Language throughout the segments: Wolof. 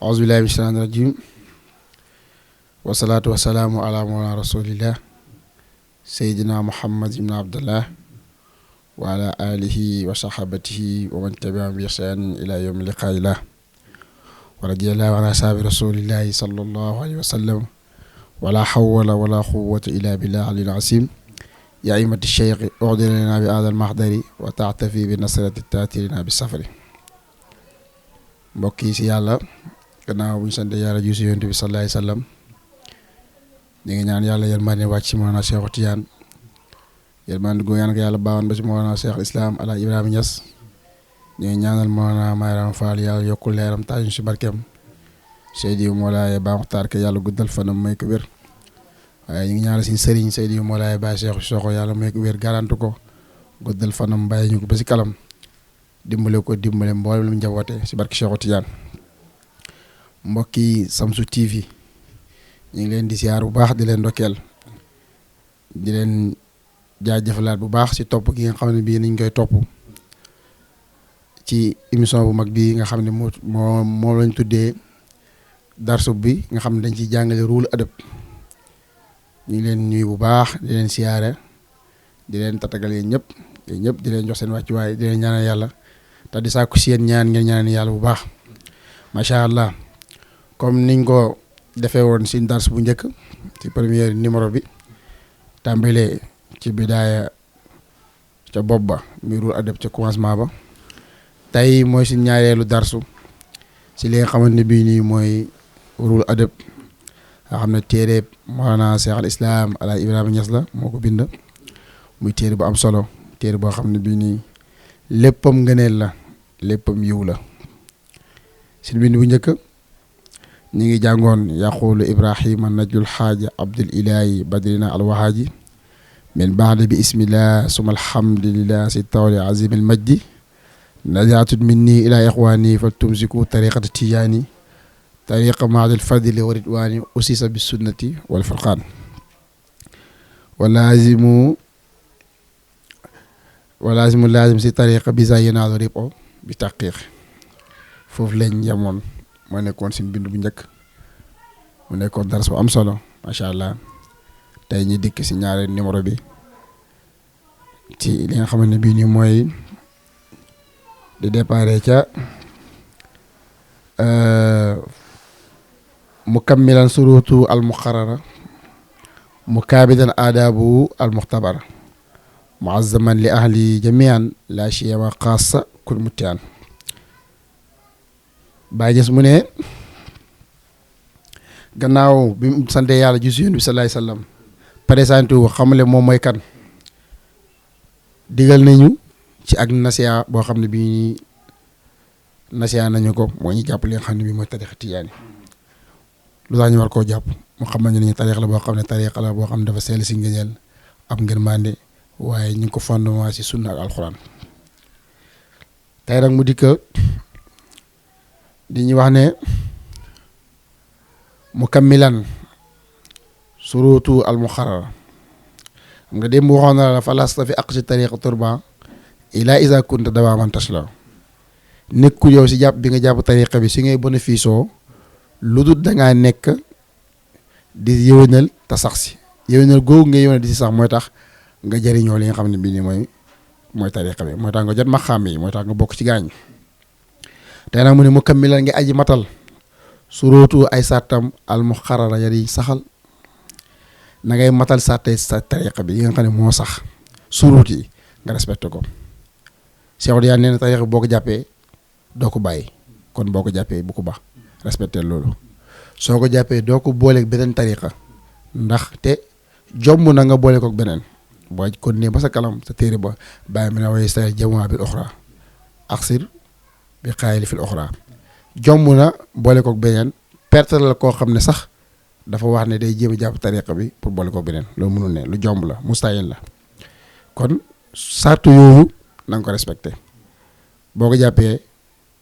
auzu billahi min shaytaani rajim wasalaatu wasalaamu ala mawlana rasulillah seydina muhammad ibn abdullah wa ala alihi wa sahabatihi wa man tabi'ahum bi ihsanin ila yawmi liqaa'illah wa radiyallahu an ashaabi rasulillahi sallallahu alayhi wa sallam wala hawla wala quwwata illa billah aliyil azim ya aimati cheikh uxdir lana bi hadal mahdari wa taatafi bi nasrati tatirina bi safari mbokk yi si yàlla gannaaw bu ñu sant yàlla ju si yonent bi sallallahu alayhi wa sallam ñu ngi ñaan yàlla yërmande wàcc si Mawlana Cheikh Tidiane yërmande gu ñaan ko yàlla baawoon ba si Mawlana Cheikh Islam Ala Ibrahima Niass ñu ngi ñaanal Mawlana Mayram Fall yàlla yokkul leeram taaj ñu si barkeem Seydi Mawlaaya Ba Muxtaar ke yàlla guddal fanam may ko wér waaye ñu ngi ñaanal suñu sëriñ Seydi Mawlaaya Ba Cheikh Sokho yàlla may ko wér garantu ko guddal fanam bàyyi ñu ko ba si kalam dimbale ko dimbale mboolem lu mu njaboote si barke Cheikh Tidiane mbokki Shamsu TV ñu ngi leen di siyaar bu baax di leen ndokkeel di leen jaajëfalaat bu baax si topp gi nga xam ne bii niñ koy topp ci émission bu mag bii nga xam ne moo lañ tuddee darsu bi nga xam ne dañ ciy jàngale ruul adab ñu ngi leen nuyu bu baax di leen siyaare di leen tatagal yéen ñëpp di leen jox seen wàccuwaay di leen ñaanal yàlla te di sàkku si yéen ñaan ngeen ñaanal yàlla bu baax macha allah. comme niñ ko defee woon si dars bu njëkk ci premier numéro bi tàmbalee ci bidaaya ca bopp ba muy ruul adab ca commencement ba tey mooy si ñaareelu darsu si li nga xamante ne bii nii mooy ruul adab nga xam ne téere Mawlana Cheikh al Islam Ala Ibrahima Niass la moo ko bind muy téere bu am solo téere boo xam ne bii nii léppam ngëneel la léppam yiw la si bind bu njëkk ñi ngi jàngoon yaqulu ibrahima najlul xaaja abdul ilahi badrina alwahaaji min baadi bi ismillah suma alhamdulillah si tawli azim al majdi najaatun minni ila ixwani fal tumsiku tariqata tijaani tariqa maadil fadli wa ridwani usisa bi sunnati wal furqaan walaazimu laazim si tariqa bisa yenaalu ribo bi taqiq foofu lañ yemoon moo nekkoon si bind bu njëkk mu nekkoon dars bu am solo macha allah tey ñi dikk si ñaari numéro bi ci li nga xamante ne bii nii mooy di déparé ca mukammilan surutu al muqarrara mukaabidan aadabu al muxtabara muazzaman li ahli jamian la chiyama xaasa kul mutiyaan Baay Ñas mu ne gannaaw bi mu sante yàlla ji si Yonent bi sallallahu alayhi wasallam présenté wu xamale moom mooy kan digal nañu ci ak nasiya boo xam ne bii nasiya nañu ko moo ñu jàpp li nga xam ne bii mooy tariqa tijaani lu tax ñu war koo jàpp mu xamal ne ñu tariqa la boo xam ne tariqa la boo xam ne dafa sell si ngëneel ab ngërmande waaye ñu ngi ko fondement si sunna ak alxuraan tey nag mu dikk di ñu wax ne mukammilan surutu al muxarrara xam nga démb waxoon na la fa lasta fi aqsi tariqa turba ila isa kunta dawaman tashla nekkul yow si jàpp bi nga jàpp tariqa bi si ngay bénéfice lu dul dangaa nekk di yëwénal te sax si yëwénal googu nga yëwénal di si sax mooy tax nga jëriñoo li nga xam ne bii nii mooy tariqa bi mooy tax nga jot ma xàmm yi mooy tax nga bokk ci gaañ tey nag mu ne mukammilan nga aji matal surutu ay sàttam al muxarrara ya di saxal na ngay matal sàttay sa tariqa bi yi nga xam ne moo sax surut yi nga respecté ko Cheikh Tidiane nee na tariqa bi boo ko jàppee doo ko bàyyi kon boo ko jàppee bu ko baax respecté loolu soo ko jàppee doo ko booleeg beneen tariqa ndax te jomb na nga boole koog beneen boo kon ne ba sa kalam sa téere ba bàyyi mu ne waaye sa jamaa bil oxra aksir bi xaayali fil oxra jomb na boole koog beneen perte la koo xam ne sax dafa wax ne day jéem a jàpp tariqa bi pour boole koog beneen loolu mënul ne lu jomb la mustahil la kon sartu yooyu na nga ko respecté boo ko jàppee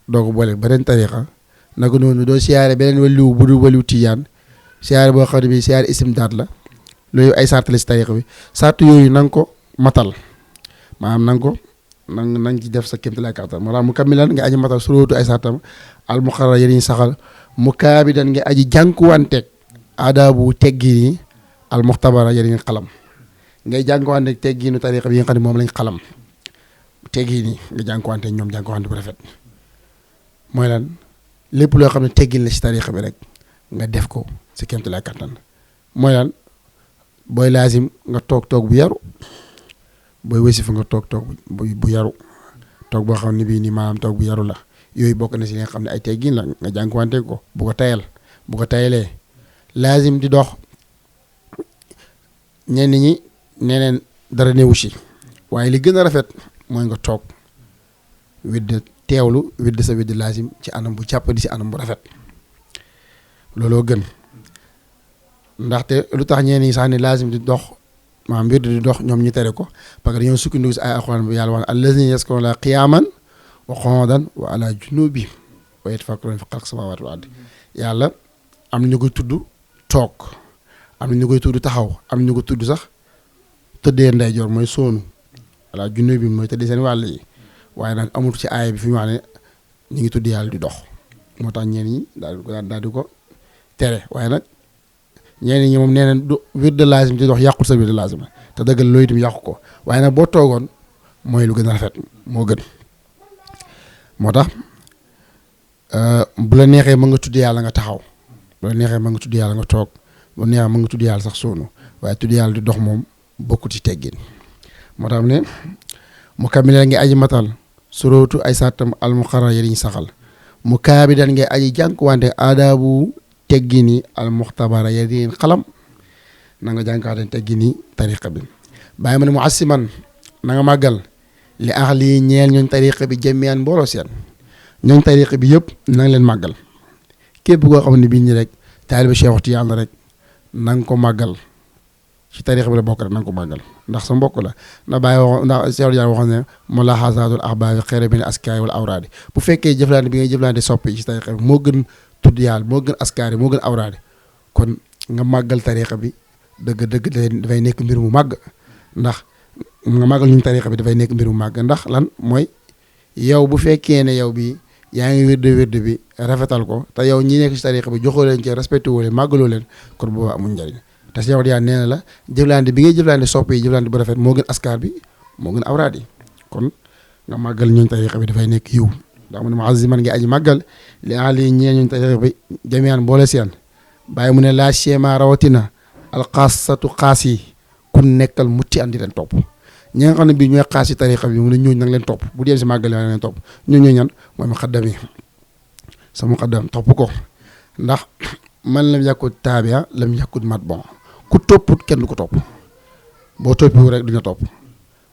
doo ko boole beneen tariqa naka noonu doo siyaare beneen waliw bu dul waliw tijaan siyaare boo xam ne bi siyaare istimdaad la loolu ay sart la si tariqa bi sartu yooyu na nga ko matal maanaam na nga ko na nga ci def sa kéemtalaay kàttan maanaam mukammilan nga aji matal suróotu ay sartam al muqarrar yéen saxal mu kaabidan nga aji jànkuwanteeg aadaabu teggini al muxtabara yéen xalam ngay jànkuwanteeg tegginu tariqa bi nga xam ne moom lañ xalam teggini nga jànkuwanteeg ñoom jànkuwante bu rafet mooy lan lépp loo xam ne teggin la si tariqa bi rek nga def ko si kéemtu lay kattan mooy lan booy laasim nga toog bu yaru booy wasifa nga toog bu yaru toog boo xam ne bii nii maanaam toog bu yaru la yooyu bokk na si li nga xam ne ay teggin la nga jànkuwante ko bu ko tayalee laazim di dox ñenn ñi neneen dara néewu si waaye li gën a rafet mooy nga toog widd teewlu widd sa widd laazim ci anam bu jàpp di si anam bu rafet looloo gën ndaxte lu tax ñenn ñi sax ne laazim di dox maanaam mbir di dox ñoom ñu tere ko parce que dañoo sukkandiku si ay alxuraan bi yàlla wax allazina yaskuruna la qiyaaman wa qu'udan wa ala junubihim wa yatafakkaruna fi xalqi samawati wal ardi yàlla am na ñu koy tudd toog am na ñu koy tudd taxaw am na ñu ko tudd sax tëddee ndeyjoor mooy soonu ala junubihim mooy tëddee seen wàll yi waaye nag amul ci aaya bi fi ñu wax ne ñu ngi tudd yàlla di dox moo tax ñenn ñi daal di ko tere waaye nag ñenn ñi moom nee nañ du wird de laazim di dox yàqul sa wird de laazim te dëggal loolu itam yàqu ko waaye nag boo toogoon mooy lu gën a rafet moo gën moo tax bu la neexee mën nga tudd yàlla nga taxaw bu la neexee mën nga tudd yàlla nga toog bu la neexee mën nga tudd yàlla sax soonu waaye tudd yàlla di dox moom bokkut ci teggin moo tax ne mu kamilal ngi aji matal surootu ay sàttam almuqarrar yi ñu saxal mu kaabidan ngay aji jànkuwante aadaabu teggini al muxtabara yéen xalam na nga jànkuwante teggini tariqa bi bàyyi ma ne mu asiman na nga màggal li ax lii ñeel ñooñ tariqa bi jëmiyaan mbooloo seen ñooñ tariqa bi yëpp na nga leen màggal képp koo xam ne bii ñi rek taaliba Cheikh Tijaan rek na nga ko màggal ci tariqa bi la bokk rek na nga ko màggal ndax sa mbokk la na bàyyi wax ndax Cheikh Tijaan waxoon ne mulaaxazaatul ahbaabi xayra min askaari wal awraadi bu fekkee jëflante bi ngay jëflante soppi ci tariqa bi moo gën tudd yàlla moo gën askaari moo gën awraadi kon nga màggal tariqa bi dëgg dafay nekk mbir mu màgg ndax nga màggal ñun tariqa bi dafay nekk mbir mu màgg ndax lan mooy yow bu fekkee ne yow bi yaa ngi wird bi rafetal ko te yow ñi nekk ci tariqa bi joxoo leen ci respecté woo leen màggaloo leen kon boobaa amul njëriñ te Cheikh Tijaan nee na la jëflante bi ngay jëflante sopp yi jëflante bu rafet moo gën askar bi moo gën awraad yi kon nga màggal ñun tariqa bi dafay nekk yiw ndax mu ne muaziman ngi aji màggal li ali ñee ñun tariqa bi jamiyaan boole seen bàyyi mu ne laa chema rawatina alxaasatu xaas yi ku nekkal mutti andi leen topp ñi nga xam ne bii ñooy xaas yi tariqa bi mu ne ñooñu nag leen topp bu dee si màggal na leen topp ñooñu ñan mooy muqaddam yi sa muqaddam topp ko ndax man lam yàkkut taabia lam yàkkut mat bon ku topput kenn du ko topp boo toppiwu rek duñu topp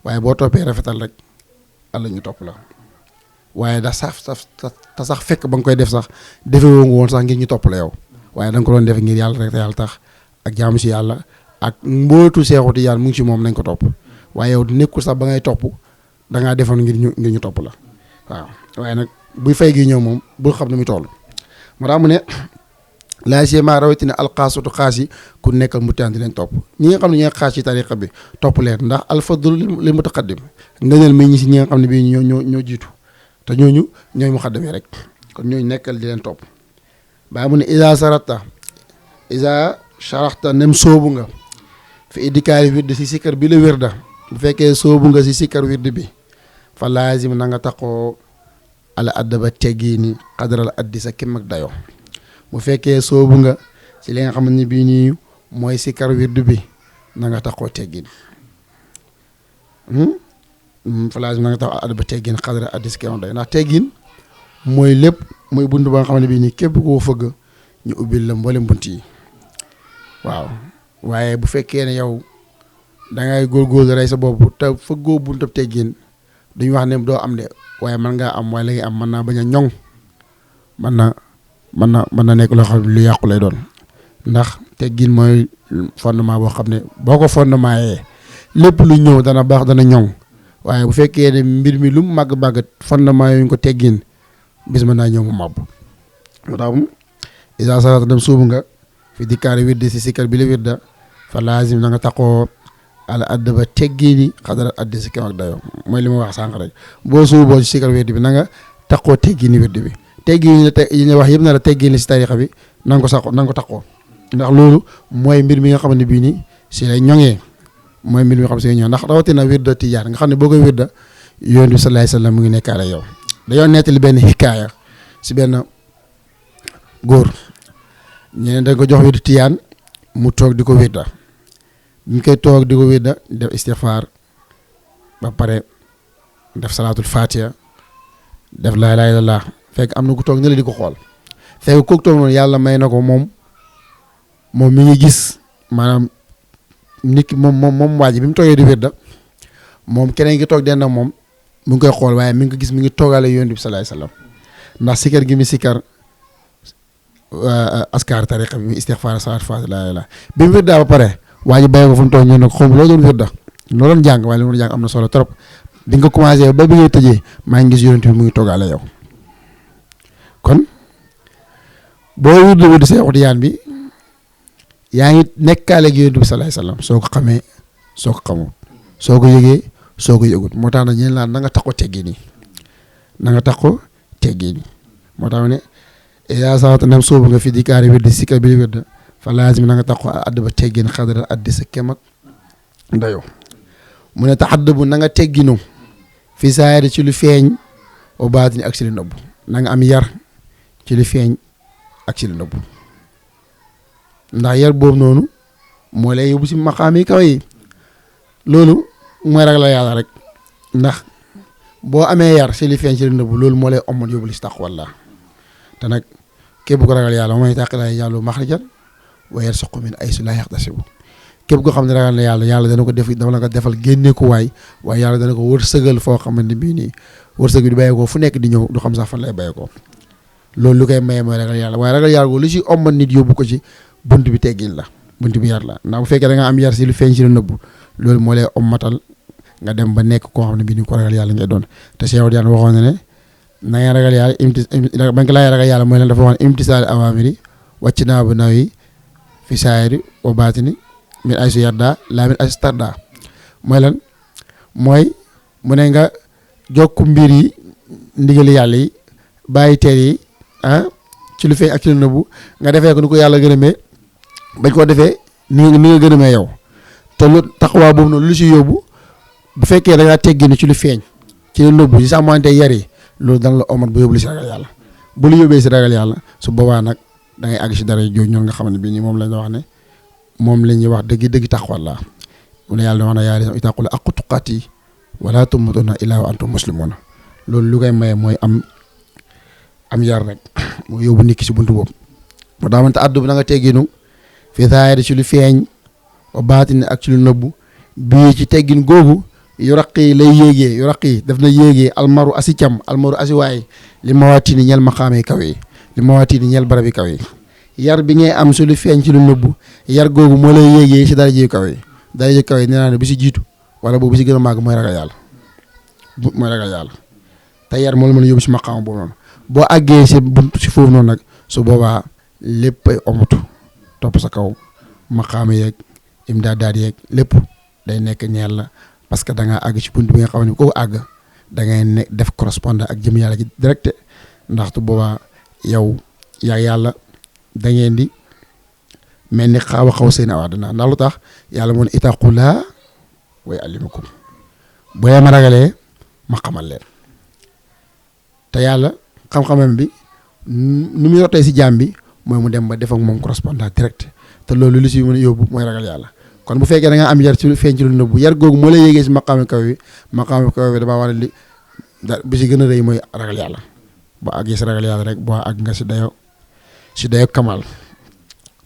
waaye boo toppee rafetal rek alla ñu topp la waaye da sax te sax fekk ba nga koy def sax defewoo nga woon sax ngir ñu topp la yow waaye da nga ko doon def ngir yàlla rek te yàlla tax ak jaamu si yàlla ak mbootu Seexu Tijaan mu ngi si moom nañ ko topp waaye yow nekkul sax ba ngay topp dangaa defoon ngir ñu topp la waaw waaye nag buy fay gi ñëw moom bul xam ne muy toll moo tax mu ne laa siyama rawatina alxaasatu xaas yi ku nekkal mutaan di leen topp ñi nga xam ne ñooy xaas ci tariqa bi topp leen ndax alfadlu lil mutaqaddim ngëneel mi ñi si ñi nga xam ne bii ñoo jiitu te ñooñu ñooy muqaddam yi rek kon ñooñu nekkal di leen topp bàyyi mu ne isa sharaxta nem soobu nga fi idikaari wird si sikkar bi la wirda bu fekkee soobu nga si sikkar wird bi fa laazim na nga taxoo ala addaba teggiini xadaral addi sa kem ak dayo bu fekkee soobu nga ci li nga xam ne bii nii mooy sikkar wird bi na nga taxoo teggiin fa laazim na nga taxoo ala addaba teggiin xadaral addi sa kem ak dayo ndax teggiin mooy lépp mooy bunt ba nga xam ne bii nii képp koo fëgg ñu ubbil la mboolem bunt yi waaw waaye bu fekkee ne yow dangay góorgóorlu rey sa bopp te fëggoo buntab teggin duñu wax ne doo am de waaye mën ngaa am waaye la ngay am mën naa bañ a ñoŋ mën na nekk loo xam ne lu yàqu lay doon ndax teggin mooy fondement boo xam ne boo ko fondement yee lépp lu ñëw dana baax dana ñoŋ waaye bu fekkee ne mbir mi lu mu màgg fondement yooyu ko teggin bis mën naa ñëw mu màbb moo tax isa sarata dem suubu nga fi dikkaari wirdi si sikkar bi la wirda fa laazim na nga taxoo ala addaba teggini xadara addi si kem ak dayo mooy li ma wax sànq rek boo suuboo ci sikkar wirdi bi na nga taxoo teggini wirdi bi teggin la yi ñu wax yëpp na la teggin la si tarixa bi na nga ko sax na nga ko taxoo ndax loolu mooy mbir mi nga xam ne bii nii si lay ñoŋee mooy mbir mi nga xam si lay ñoŋ ndax rawatina wirda tijaan nga xam ne boo koy wirda yonent bi sallallahu alayhi wasallam mu ngi nekkaale yow. dañoo nettali benn xikaaya si benn góor ñeneen dañ ko jox wirda tijaan mu toog di ko wirda ñu koy toog di ko wirda def istighfar ba pare def salaatul fatiha def laa ilaaha illallaah fekk am na ku toog ne la di ko xool fekk kooku toog noonu yàlla may na ko moom mi ngi gis maanaam nit ki moom waa ji bi mu toogee di wirda moom keneen ki toog den ak moom mu ngi koy xool waaye mi ngi ko gis mi ngi toogaale yonent bi sallallahu alayhi wasallam ndax sikar gi mi sikar askar tariqa bi mi istighfar salaat fatiha laa ilaaha illallaah bi mu wirda ba pare waa ji bàyyi ko fu mu toog ñëw nag xom loo doon wirda loo doon jàng waaye li mu doon jàng am na solo trop bi nga commencé ba bi ngay tëjee maa ngi gis yonent bi mu ngi toogaale yow kon boo wirdu Seexu Tijaan bi yaa ngi nekkaale ak yonent bi sallallahu alayhi wasallam soo ko xamee soo ko xamul soo ko yëgee soo ko yëgut moo tax na ñeen laan na nga tax ko teggee nii na nga tax ko teggee nii moo tax ne yaa sawata nam soobu nga fi di kaari wirdi sikka bi wirda fa laazim na nga tax ko add ba teggin xadara addi sa kem ak dayoo mu ne taxadd bu na nga tegginu fi saayari ci lu feeñ o baatini ak ci lu nëbb na nga am yar ci lu feeñ ak ci lu nëbb ndax yar boobu noonu moo lay yóbbu si maqaam yi kaw yi loolu mooy ragal yàlla rek ndax boo amee yar ci lu feeñ ci lu nëbb loolu moo lay ommat yóbbu li si taqwallah te nag képp ko ragal yàlla mooy taqilaa yàlla maxrajan wa yarzuqhu min haysu laa yaxtasibu képp koo xam ne ragal na yàlla dana ko def dama la ko defal génne ko waaye yàlla dana ko wërsëgal foo xamante bii nii wërsëg bi di bàyyi ko fu nekk di ñëw du xam sax fan lay bàyyi ko loolu lu koy maye mooy ragal yàlla waaye ragal yàlla ko lu ci ommat nit yóbbu ko ci bunt bi teggin la bunt bi yar la ndax bu fekkee da nga am yar si lu feeñ si lu nëbbu loolu moo lay ommatal nga dem ba nekk koo xam ne bii ni ko ragal yàlla ngay doon te Cheikh Diane waxoon na ne na ngeen ragal yàlla bañ ko laay ragal yàlla mooy lan dafa wax imtisaal awaamiri wàcc naa bu naw yi fi saayiri wa baatini min ay su yarda laa min ay su tarda mooy lan mooy mu ne nga jokk mbir yi ndigali yàlla yi bàyyi teer yi ci lu feeñ ak ci lu nëbbu nga defee ko ni ko yàlla gërëmee bañ koo defee ni nga gërëmee yow te lu taxawaa boobu noonu lu si yóbbu bu fekkee da ngaa tegginu ci lu feeñ ci lu nëbbu si sàmmante yar yi loolu dana la omat bu yóbbu li si ragal yàlla bu lu yóbbee si ragal yàlla su boobaa nag da ngay àgg si dara jooju ñoom nga xam ne bii nii moom lañ wax ne moom la ñuy wax dëgg taqwallah mu ne yàlla wax na yàlla itaqula aqu tuqaati wala tumutunna illaa wa antum muslimuna loolu lu koy maye mooy am yar rek moo yóbbu nit ki si buntu boobu moo daa mante addu bi na nga tegginu fi zaahiri ci lu feeñ wa baatini ak ci lu nëbbu bii ci teggin googu yu raqi lay yéegee yu raqi daf na yéegee almaru asi cam almaru asi waay li mawaatini ñel maqaamee kaw yi li mawaatini ñel barabi kaw yi yar bi ngay am su lu feeñ ci lu nëbbu yar googu moo lay yéegee si daraje kaw yi daraje kaw yi nee naa ne bi si jiitu wala boobu bi si gën a màgg mooy ragal yàlla te yar moo la mën a yóbbu si maqaama boobu noonu boo àggee si buntu si foofu noonu nag su boobaa lépp ay omatu topp sa kaw maqaama yeeg imdaadaat yeeg lépp day nekk ñeel la parce que da ngaa àgg ci buntu bi nga xam ne koo àgg da ngay ne def correspondant ak jëm yàlla ci direct ndax tu boobaa yow yaa yàlla da ngeen di mel ni xaw seen awaat ndax lu tax yàlla moo ne ittaqullaa wa yu'allimukum boo yee ma ragalee ma xamal leen te yàlla xam-xamam bi nu muy rotee si jaam bi mooy mu dem ba def ak moom correspondant direct te loolu lu si mën a yóbbu mooy ragal yàlla kon bu fekkee da nga am yar ci lu feeñ ci lu nëbbu yar googu moo lay yéegee si maqaami kaw bi damaa war a li bi si gën a rëy mooy ragal yàlla boo àggee si ragal yàlla rek boo àgg nga si dayo kamal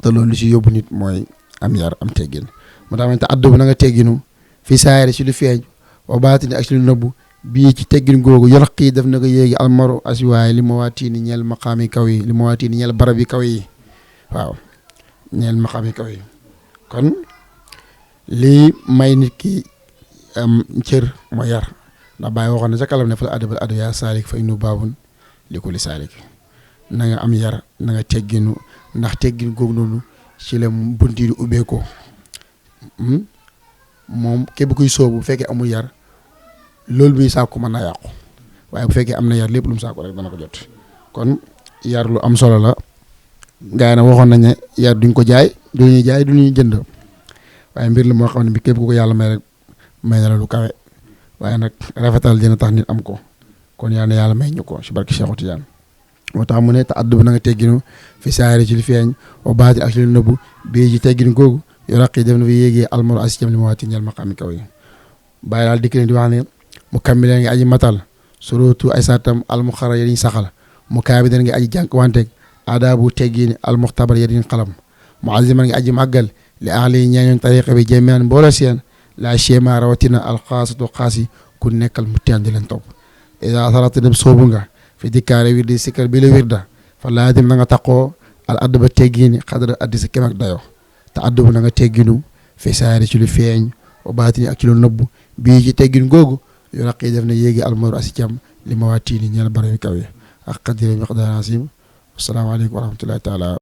te loolu lu si yóbbu nit mooy am yar am teggin moo tax te addu bi na nga tegginu fii saayari si lu feeñ wa baatini ak si lu nëbbu bii ci teggin googu yorqii def na ko yéegi almaru asiwaay li ma waatiini ñeel maqaami kaw yi li ma waatiini ñeel barabi kaw yi waaw ñeel maqaami kaw yi kon lii may nit ki am cër mooy yar ndax bàyyi waxoon ne sa kalam ne fa la adabal adu yaa saalik fa innu baabun li kulli saalik na nga am yar na nga tegginu ndax teggin googu noonu ci la bunt yi di ubbeekoo moom képp kuy soobu bu fekkee amul yar loolu muy saako mën naa yàqu waaye bu fekkee am na yar lépp lu mu saako rek dana ko jot kon yar lu am solo la gaa yi nag waxoon nañ ne yar duñ ko jaay du ñuy jaay du ñuy jënd waaye mbir la moo xam ne bi képp ku ko yàlla may rek may na la lu kawe waaye nag rafetal dina tax nit am ko kon yàlla may ñu ko si barke Cheikh Tidiane moo tax mu ne te addu bi na nga tegginu fi saari ci li feeñ wa baati ak ci lu nëbbu bii ci tegginu googu yu raq yi def na fi yéegee almaro asicam li ma waati ñel maqaami kaw yi bàyyi daal dikk ne di wax ne mu kammileen ngi aji matal surutu ay saatam almuxara yadiñ saxal mu kaabi den ngi aji jànk wanteeg aadaabu teggini almuxtabar yadiñ xalam mu aziman ngi aji màggal li ahli ñeeñoon tariqa bi jamian mbooloo seen la chema rawatina alxaasatu xaasi ku nekkal mu teen di leen topp ida sarata dem soobu nga fi dikkaare wirdi sikkar bi la wirda fa laadim na nga taqoo al adba teggini xadra addi sa kem ak dayo te addubu na nga tegginu fi saari ci lu feeñ wa baatini ak ci lu nëbbu bii ci teggin googu yu raq yi def na yéegi almaru asicam li ma waa tiini ñeel barami kaw yi ak xadira miqdaar asim asalaamaaleykum wa rahmatullahi taala